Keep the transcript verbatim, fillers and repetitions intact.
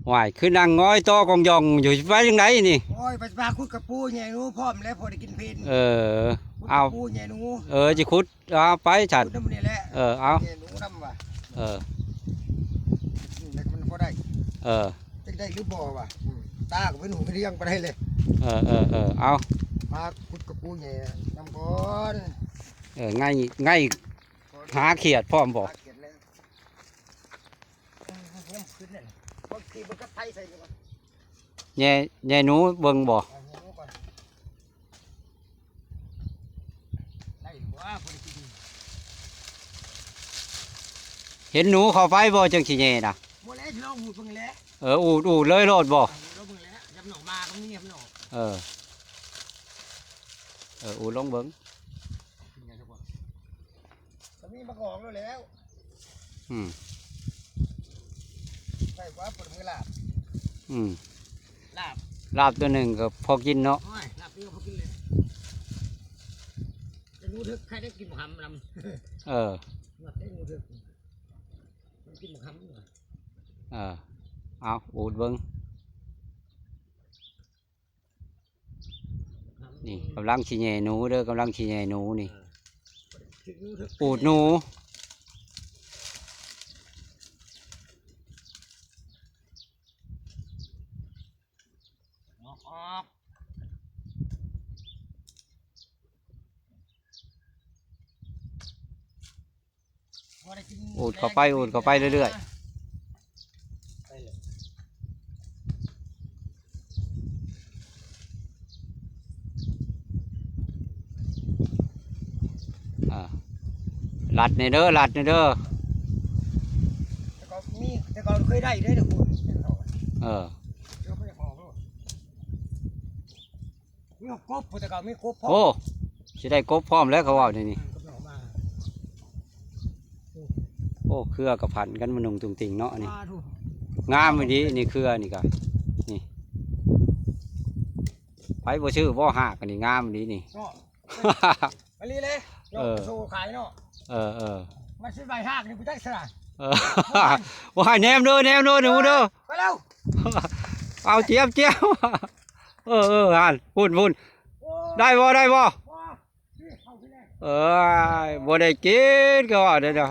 หวาย คือนั่งง้อยต่อกองยองอยู่ ไปจังไดนี่? โอ้ย ไปพาขุดกระปูใหญ่หนูพร้อมแล้ว พอได้กินเพลน เออ ขุดกระปูใหญ่หนู เอา เออ สิขุด เอาไปฉัน ขุดน้ำนี่แหละ เออ เอา ใหญ่หนูนำว่ะ เออ อืม แล้วมันพอได้ เออ จักได้หรือบ่วะ อืม ตาก็เป็นหูเป็นเรื่องไปได้เลย เออ เออ เออ เอา มาขุดกระปูใหญ่นำก่อน เออ ง่าย ง่าย หาเขียดพร้อมบ่ หาเขียดเลย เออ ยังขึ้นเลย บางทีมันก็ไถใส่อยู่วะ แย่ แย่หนูเบิ่งบ่ เอาหนูก่อน ได้บ่ บ่ได้กิน เห็นหนูเข้าไปบ่จังสิแย่น่ะ บ่แล้ว ลองหูดเบิ่งแหละ เออ อูด อูดเลยโลดบ่ ลองหูดเบิ่งแหละ ยามหนองมาก็มี ยามหนอง เออ เออ อูดลองเบิ่ง เป็นไงทุกคน ก็มีมะกอกแล้วแล้ว อืม ใส่กว่าเปิดมือลาบ อืม ลาบ ลาบตัวหนึ่งก็พอกินเนาะ โอ้ย ลาบนี่ก็พอกินเลย แต่หนูเถอะ ใครได้กินหำลำ เออ หมดได้หนูเถอะ มันกินหำเหรอ เออ เอา อูดเบิ่ง นี่กำลังสิแย่หนูเด้อ กำลังสิแย่หนูนี่ เออ อูดหนู ออก ออก อูดเข้าไป อูดเข้าไปเรื่อยๆ ไปเลย อ่า ลัดนี่เด้อ ลัดนี่เด้อ แต่ก็มี แต่ก็เคยได้เด้อ เดี๋ยวคุณ เออ เดี๋ยวไม่ออกแล้ว มีกบ แต่ก็มีกบพร้อม โอ้ สิได้กบพร้อมแล้วเขาว่านี่นี่ อืม กบออกมา โอ้ เครือกระพันกันมานุงตุงติงเนาะนี่ มาดู งามอีหลีนี่เครือนี่ก็ นี่ ไผบ่ซื้อบ่หากอันนี้งามอีหลีนี่ เนาะ ไปเลยเลย เออ โซ่ขายเนาะ เออ เออ มันสิใบหากนี่กูจักสระ เออ ว่าให้แนมเด้อ แนมเด้อ หนูเด้อ ไปแล้ว เอาเจียม เจียม เออ เออ หัน พุ่น พุ่น โอ้ ได้บ่ ได้บ่ ว้า เอ้ย บ่ได้กินก็ว่าเด้อ